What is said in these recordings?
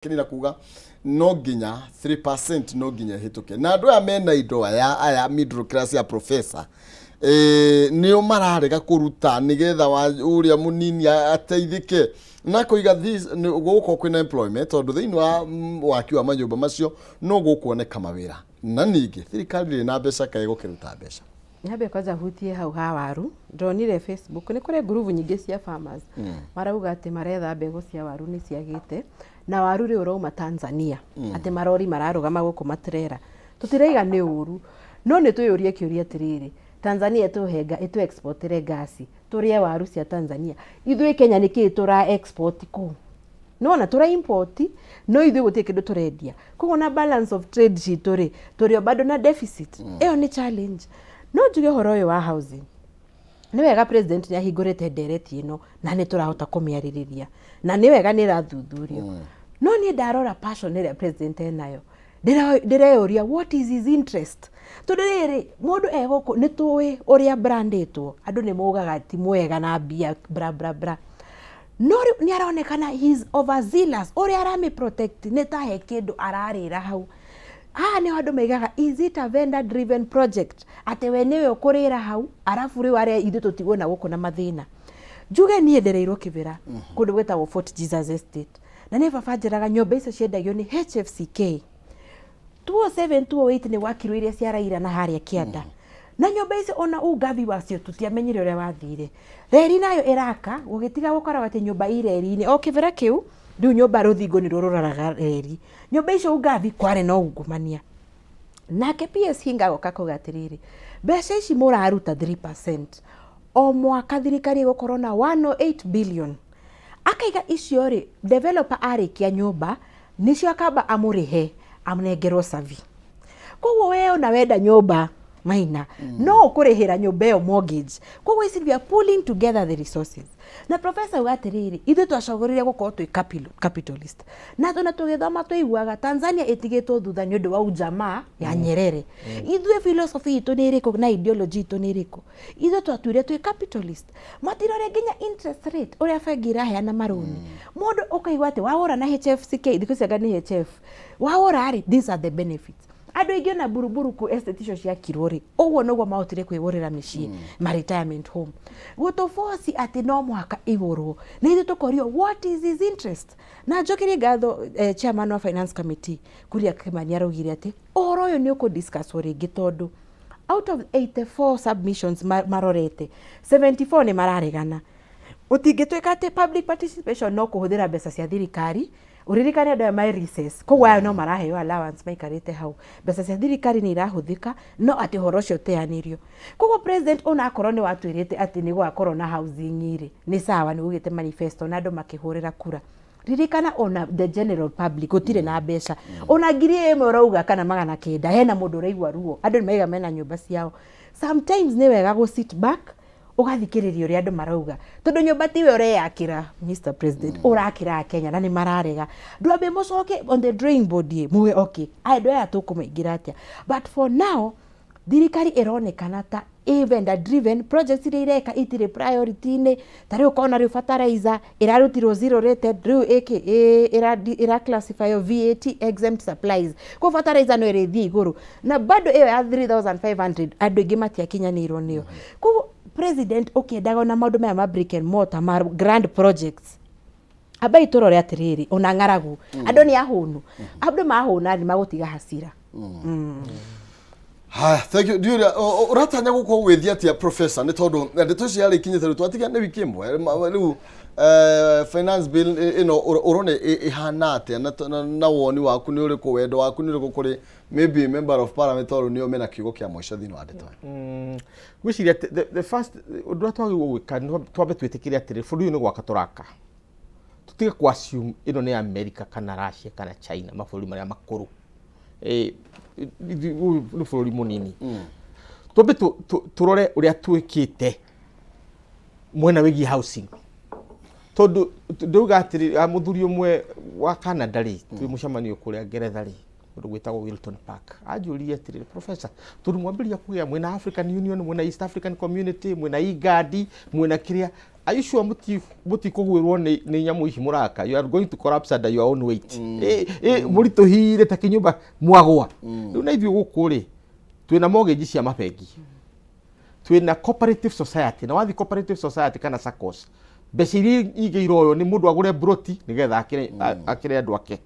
Kĩnina kuga no nginya 3% no nginya ĩhĩtũke, na andũ aya mena indo, aya middle class ya professor, nĩo mararega kũruta nĩgetha ũrĩa mũnini ateithĩke na kũiga this gũgũkorwo kwĩna employment, tondũ thĩinĩ wa waki wa manyũmba macio no gũkuoneka mawĩra, na ningĩ thirikari ndĩrĩ na mbeca, kaĩ gũkĩruta mbeca. Nyambe kwanza hutie hau ha waru. Ndonire Facebook nĩ kũrĩ ngurubu nyingĩ cia farmers marauga atĩ maretha mbegũ cia waru nĩ ciagĩte, na waru rĩu ũrauma Tanzania, atĩ marori mararũgama gũkũ matrera. Tũtiraiga nĩ ũru, no nĩ twĩyũrie kĩũria atĩrĩrĩ, Tanzania ĩtũhe ĩtũ exportĩre ngasi, tũrĩe waru cia Tanzania, ithuĩ Kenya nĩkĩĩ tũra export kũu? Nĩwona tũra import, no ithuĩ gũtirĩ kĩndũ tũrendia. Koguo na balance of trade citũ rĩ, tũrĩ o bado na deficit. Ĩyo nĩ challenge. No njuge ũhoro ũyũ wa housing, nĩ wega president nĩ ahingũrĩte ndereti ĩno na nĩ tũrahota kũmĩarĩrĩria, na nĩ wega nĩ ĩrathuthurio. No niĩ ndarora passion ĩrĩa president enayo, ndĩreyũria what is his interest, tondũ rĩrĩ mũndũ e gũkũ nĩ tũĩ ũrĩa brandĩtwo, andũ nĩ maugaga ti mwega na mbia bra bra bra, no rĩu nĩ aronekana he is overzealous. Ũrĩa aramĩ protect nĩ ta he kĩndũ ararĩra hau. Haha nĩho andũ maigaga, is it a vendor driven project, atĩ we nĩwe ũkũrĩra hau, arabu rĩu arĩa ithuĩ tũtigwo na gũkũ na mathĩna? Njuge niĩ ndereirwo Kĩbĩra, kũndũ gwĩtagwo Fort Jesus Estate, na nĩ baba njĩraga nyũmba icio ciendagio nĩ HFCK 207 208, nĩ gwakirwo iria cia Raila na harĩa kĩanda, na nyũmba icio ona ungavi wacio tũtiamenyire ũrĩa wathire. Reri nayo ĩraka gũgĩtiga gũkoragwo atĩ nyũmba i reri-inĩ o Kĩbĩra kĩu. Rĩu nyũmba rũthingo nĩ rũroraga reri. Nyũmba icio ungavi kwarĩ na ungumania. Nake PS Hinga agoka kuga atĩrĩrĩ, mbeca ici mũraruta 3% o mwaka, thirikari ĩgũkorwo na 108 billion. Akaiga icio rĩ, developer arĩkia nyũmba nĩcio akamba amũrĩhe, amũnengerwo savi. Koguo we ona wenda nyũmba maina no ũkũrĩhĩra nyũmba ĩyo mortgage. Koguo ici we are pulling together the resources. Na professor auga atĩrĩrĩ, ithuĩ twacagũrire gũkorwo twĩ capitalist, na tuna tũgĩthoma tũiguaga Tanzania ĩtigĩtwo thutha nĩ ũndũ wa ujamaa ya Nyerere. Ithuĩ philosophy itũ nĩ ĩrĩkũ na ideology itũ nĩ ĩrĩkũ? Ithuĩ twatuire twĩ capitalist. Matirore nginya interest rate ũrĩa bengi iraheana marũni. Mũndũ ũkaigua atĩ wagũra na HFCK, thikũ ici anga nĩ HF, wagũra rĩ, these are the benefits. Andũ aingĩ ona Buruburu ku estate icio ciakirwo rĩ, ũguo noguo mahotire kwĩgũrĩra mĩciĩ ma retirement home. Gũtũboci atĩ no mũhaka igũrwo, na ithuĩ tũkorio what is his interest. Na njokerie ngatho chairman wa finance committee Kuria Kimani, araugire atĩ ũhoro ũyũ nĩ ũkũdiscusswo rĩngĩ, tondũ out of 84 submissions marorete 74 nĩ mararegana. Gũtingĩtuĩka atĩ public participation no kũhũthĩra mbeca cia thirikari. Ũririkane andũ aya me recess, koguo aya no maraheo allowance maikarĩte hau, mbeca cia thirikari nĩ irahũthĩka, no atĩ ũhoro ũcio ũteanĩrio. Koguo president, onakorwo nĩ watwĩrĩte atĩ nĩ gũgakorwo na housing rĩ, nĩ sawa, nĩ ugĩte manifesto na andũ makĩhũrĩra kura. Ririkana ona the general public gũtirĩ na mbeca, ona 1,000 ũrauga kana 900, hena mũndũ ũraigua ruo. Andũ nĩ maiga mena nyũmba ciao. Sometimes nĩ wega gũ sit back ũgathikĩrĩria ũrĩa andũ marauga, tondũ nyũmba tiwe ũreyakĩra, Mr President, ũrakĩra Kenya, na nĩ mararega. Ndwambe mũcoke on the drawing board ĩ muge, okay, andũ aya tũkũmaingĩra atĩa? But for now thirikari ĩronekana ta ĩ vendor driven. Projects iria ireka itirĩ priority-inĩ. Ta rĩu ũkona rĩu fertilizer ĩrarutirwo zero rated, rĩu ĩkĩ ĩra classify VAT exempt supplies. Koguo fertilizer no ĩrĩthiĩ igũrũ, na bado ĩyo ya 3500 andũ aingĩ matiakinyanĩirwo nĩyo. Koguo president, ũkĩendaga ona maũndũ maya ma brick and mortar, ma grand projects, ambai tũrore atĩrĩrĩ, ona ng'aragu, andũ nĩ ahũnu, andũ mahũna nĩ magũtiga hasira. Haya, thank you. Ndiũria ũratanya gũkorwo ũgĩthiĩ atĩa, professor, nĩ tondũ ndeto ici yarĩ ikinyĩte rĩu twatiga nĩ wiki ĩmwe rĩu finance bill ĩno ũrona ĩhana atĩa, na woni waku nĩ ũrĩkũ, wendo waku nĩ ũrĩkũ kũrĩ maybe member of parliament, tondũ nĩo mena kiugo kĩa mũico thĩinĩ wa ndeto ĩyo? Ngwĩciria atĩ the first ũndũ ũrĩa twagĩrĩirwo gwĩka nĩ twambe twĩtĩkĩre atĩrĩ, bũrũri ũyũ nĩ gwaka tũraka. Tũtige kũ assume ĩno nĩ America kana Russia kana China, mabũrũri marĩa makũrũ. Ũyũ nĩ bũrũri mũnini. Twambe tũrore ũrĩa twĩkĩte mwena wĩgiĩ housing, tondũ ndauga atĩrĩ, mũthuri ũmwe wa Canada rĩ, twĩ mũcemanio kũrĩa Ngeretha rĩ, kũndũ gwĩtagwo Wilton Park, anjũririe atĩrĩrĩ, "Professor, tondũ mwambĩrĩria kũgĩa mwĩna African Union, mwĩna East African Community, mwĩna IGAD, mwĩna kĩrĩa, Are you sure mũtikũgwĩrwo nĩ nyamũ ici mũraka? You are going to collapse under your own weight. Mũritũhire ta kĩnyũmba mwagwa. Rĩu na ithuĩ gũkũ rĩ, twĩna mortgage cia mabengi, twĩna cooperative society, na wathiĩ cooperative society kana SACCOS, mbeca iria nyingĩ iroywo nĩ mũndũ agũre broti nĩgetha akĩre andũ ake.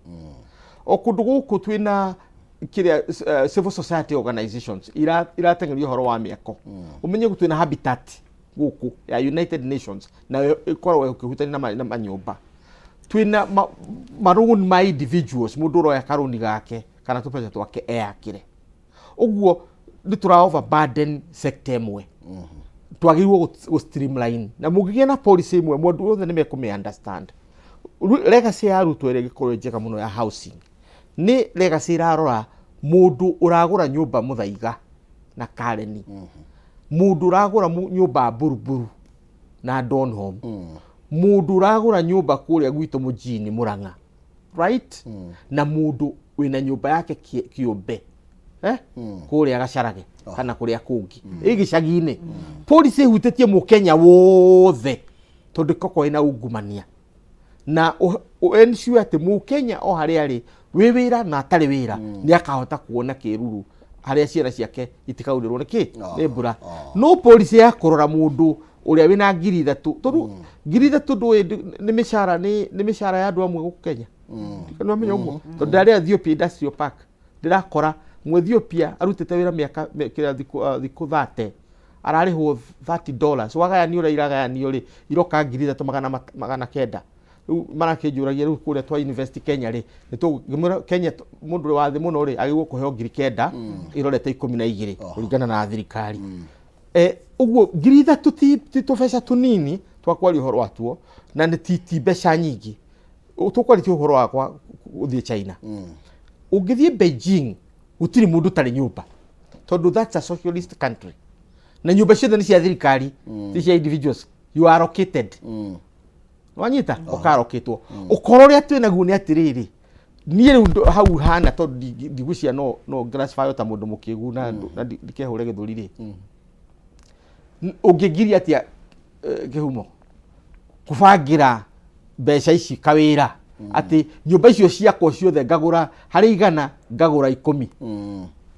O kũndũ gũkũ twĩna kĩrĩa civil society organizations irateng'eria ũhoro wa mĩako. Ũmenye twĩna Habitat gũkũ ya United Nations, nayo ĩkoragwo ĩkĩhutania na manyũmba. Twĩna marũni ma individuals, mũndũ ũroya karũni gake kana tũbeca twake eyakĩre. Ũguo nĩ tũra overburden sector ĩmwe. Twagĩrĩirwo gũ streamline, na mũngĩgĩa na policy ĩmwe, mũndũ othe nĩ mekũmĩ understand. Legacy ya Ruto ĩrĩa ĩngĩkorwo ĩ njega mũno ya housing nĩ legacy ĩrarora mũndũ ũragũra nyũmba Mũthaiga na Kareni, mũndũ ũragũra nyũmba Buruburu na Donholm, mũndũ ũragũra nyũmba kũrĩa gwitũ mũjini Mũrang'a, right, na mũndũ wĩna nyũmba yake kĩũmbe kũrĩa Gacarage kana kũrĩa kũngĩ ĩ gĩcagi-inĩ. Policy ĩhutĩtie mũkenya wothe, tondũ ĩkoragwo ĩna ungumania na ensure atĩ mũkenya o harĩa arĩ, wĩ wĩra na atarĩ wĩra, nĩ akahota kuona kĩruru harĩa ciana ciake itikaurĩrwo nĩ kĩ nĩ mbura. No policy ya kũrora mũndũ ũrĩa wĩna 3,000, tondũ 3,000 ndũĩ nĩ mĩcara, nĩ mĩcara ya andũ amwe gũkũ Kenya. Nĩ wamenya ũguo, tondũ ndarĩ Ethiopia Industrial Park, ndĩrakora Mũethiopia arutĩte wĩra mĩaka kĩrĩa thikũ 30, ararĩhwo $30. Wagayanio ũrĩa iragayanio rĩ, iroka 3,900. Rĩu marakĩnjũragia rĩu kũrĩa twa invest Kenya rĩ, nĩ tũngĩmwĩra Kenya mũndũ ũrĩa wa thĩ mũno rĩ, agĩrĩirwo kũheo 9,000 irorete 12 kũringana na thirikari. Ũguo 3,000 ti tũbeca tũnini twakwaria ũhoro watuo, na nĩ ti mbeca nyingĩ. Tũkwarĩtie ũhoro wakwa gũthiĩ China. Ũngĩthiĩ Beijing, gũtirĩ mũndũ ũtarĩ nyũmba, tondũ that's a socialist country, na nyũmba ciothe nĩ cia thirikari, ti cia individuals. You are allocated. Wanyita ũkarokĩtwo. Ũkoro ũrĩa twĩ naguo nĩ atĩrĩrĩ, niĩ rĩu hau hana, tondũ ndigwĩciria no classify ta mũndũ mũkĩgu na ndikehũre gĩthũri rĩ. Ũngĩngiria atĩa kĩhumo kũbangĩra mbeca ici kawĩra atĩ nyũmba icio ciakwa ciothe ngagũra harĩ 100 ngagũra 10,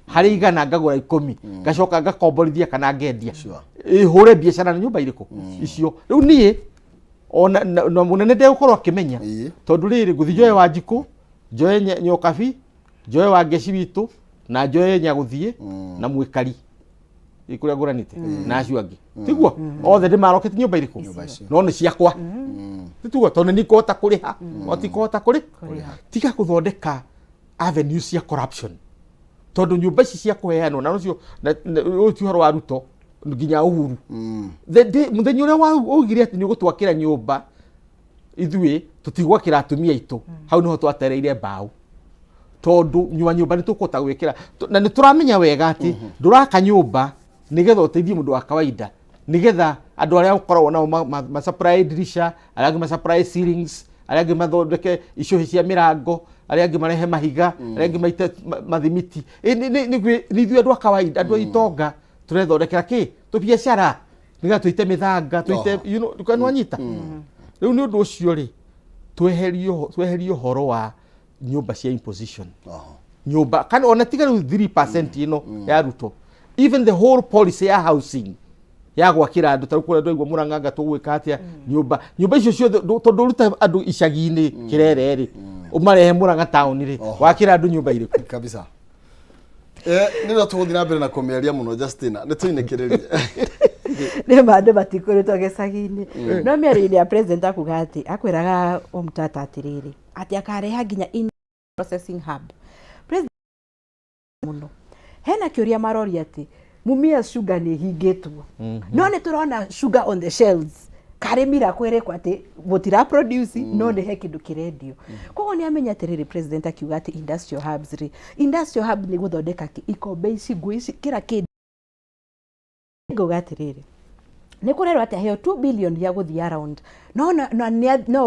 harĩ 100 ngagũra 10, ngacoka ngakomborithia kana ngendia, hũre biacara na nyũmba irĩkũ icio? Rĩu niĩ ona na mũnene ndegũkorwo akĩmenya, tondũ rĩrĩ, ngũthiĩ njoe Wanjikũ, njoe Nyokabi, njoe Wangeci witũ, na njoe Nyagũthiĩ na Mwĩkari ĩ kũrĩa ngũranĩte na acio angĩ, tiguo othe ndĩmarokete nyũmba irĩkũ? Nyũmba icio. No nĩ ciakwa, tiguo? Tondũ nĩ nikũhota kũrĩha, o tikũhota kũrĩ tiga gũthondeka avenues cia corruption, tondũ nyũmba ici cia kũheanwo na ũcio ũyũ ti ũhoro wa Ruto nginya Uhuru. Mũthenya ũrĩa waugire atĩ nĩ ũgũtwakĩra nyũmba, ithuĩ tũtigwakĩra atumia aitũ, hau nĩho twatereire mbaũ, tondũ nyua nyũmba nĩ tũkũhota gwĩkĩra. Na nĩ tũramenya wega atĩ ndũraka nyũmba nĩgetha ũteithie mũndũ wa kawaida, nĩgetha andũ arĩa ũkoragwo nao ma supply dirisha, arĩa angĩ ma supply ceilings, arĩa angĩ mathondeke icũhĩ cia mĩrango, arĩa angĩ marehe mahiga, arĩa angĩ maite mathimiti. Nĩ ithuĩ andũ a kawaida, andũ a itonga, tũrethondekera kĩ tũbiacara nĩgetha tũite mĩthanga, tũite nĩwanyita. Rĩu nĩ ũndũ ũcio rĩ, tweherie ũhoro wa nyũmba cia imposition. Nyũmba kana ona tiga rĩu 3% ĩno ya Ruto, even the whole policy ya housing ya gwakĩra andũ, tarĩu kũrĩa ndwaigua Mũrang'anga tũgwĩka atĩa nyũmba icio ciothe, tondũ ũruta andũ icagi-inĩ Kĩrere rĩ, ũmarehe Mũrang'a taũni rĩ, wakĩra andũ nyũmba irĩkũ? Kabisa. Nĩ no tũgũthiĩ na mbere na kũmĩaria mũno. Justina, nĩ tũinĩkĩrĩrie. Nĩ ma andũ matikũrĩtwo gĩcagi-inĩ, no mĩario-inĩ ya president akuga atĩ akwĩraga Omtata atĩrĩrĩ, atĩ akareha nginya in processing hub. President mũno hena kĩũria maroria atĩ Mumias Sugar nĩ ĩhingĩtwo, no nĩ tũrona sugar on the shelves. Karĩ miracle ĩrĩkũ atĩ gũtira produce no nĩ he kĩndũ kĩrendio? Koguo nĩ amenya atĩrĩrĩ, president akiuga atĩ industrial hubs rĩ, industrial hub nĩ gũthondeka kĩ ikombe ici, nguo ici, kĩra kĩndũ. Ngauga atĩrĩrĩ, nĩ kũrerwo atĩ aheo 2 billion ya gũthiĩ around, no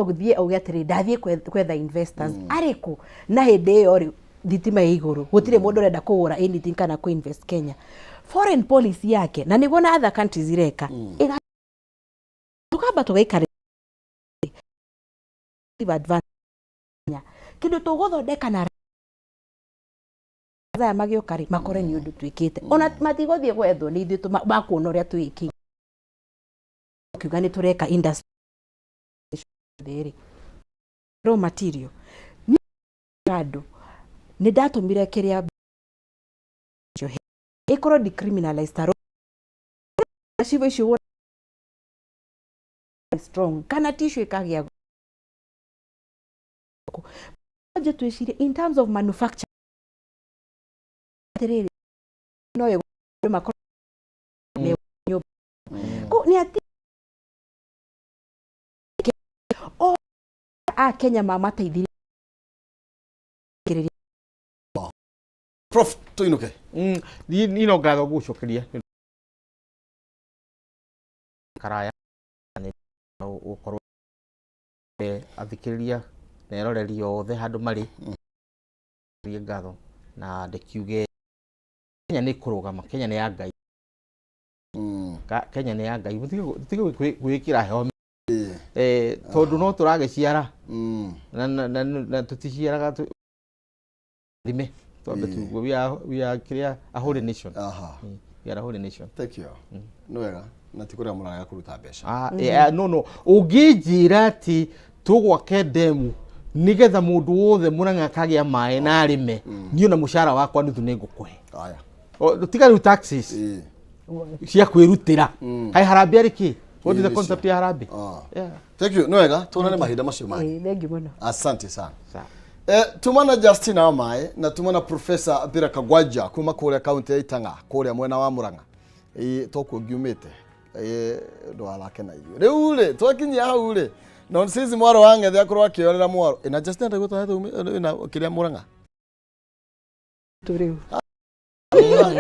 gũthiĩ auge atĩrĩrĩ, ndathiĩ gwetha investors arĩkũ? Na hĩndĩ ĩyo rĩ, thitima ĩ igũrũ, gũtirĩ mũndũ ũrenda kũgũra anything kana kũ invest Kenya. Foreign policy yake, na nĩguo na other countries ireka. Tũkamba Tũkamba tũgaikara advance kĩndũ tũgũthondeka na aya magĩũka rĩ, makore nĩ ũndũ twĩkĩte, ona matigũthiĩ gwethwo nĩ ithuĩ, makuona ũrĩa twĩkĩte, kiuga nĩ tũreka industry rĩ, raw material nĩ andũ nĩ ndatũmire kĩrĩa ĩkorwo decriminalized ta civo icio strong kana tissue ĩkagĩa. Nje twĩcirie in terms of manufacture atĩrĩrĩ, no ĩgũ makorwo me nyũmba ko nĩ atĩ o a Kenya mamateithirie. Prof, tuinuke. Niĩ no ngatho ngũgũcokeria nĩ ũndũ karaya nĩ gũkorwo athikĩrĩria na eroreri othe handũ marĩ rie ngatho na ndĩkiuge Kenya nĩ kũrũgama. Kenya nĩ ya Ngai. Kenya nĩ ya Ngai. Mũtige gwĩkĩra heho tondũ no tũragĩciara na tũticiaraga thime twambe tuguo we are kĩrĩa, a holy nation. We are a holy nation. Thank you. Nĩ wega na ti kũrĩa mũrarega kũruta mbeca. Ah, no ũngĩnjĩra atĩ tũgwake ndemu nĩgetha mũndũ wothe Mũrang'a akagĩa maĩ na arĩme, niĩ ona mũcara wakwa nuthu nĩ ngũkũhe. Aya. Tiga rĩu taxes cia kwĩrutĩra. Kaĩ harambee arĩ kĩ? What is the Ĩĩ, concept ya harambee? Yeah. Thank you. Nĩ wega, tuonane mahinda macio mangĩ. Thank you mũno. Asante sana. Sawa. Tumana Justina wa Maĩ na tumana Professor Bira Kagwanja kuma kũrĩa kaunti ya Itang'a, kũrĩa mwena wa Murang'a. Tokuo ngiumĩte, ndũgathake na ithuĩ rĩu rĩ, twakinyia hau rĩ, nonsense mwaro wa ng'ethe akorwo akĩorera mwaro. Na Justina ndaigua ĩna kĩrĩa Murang'a Tũ rĩu.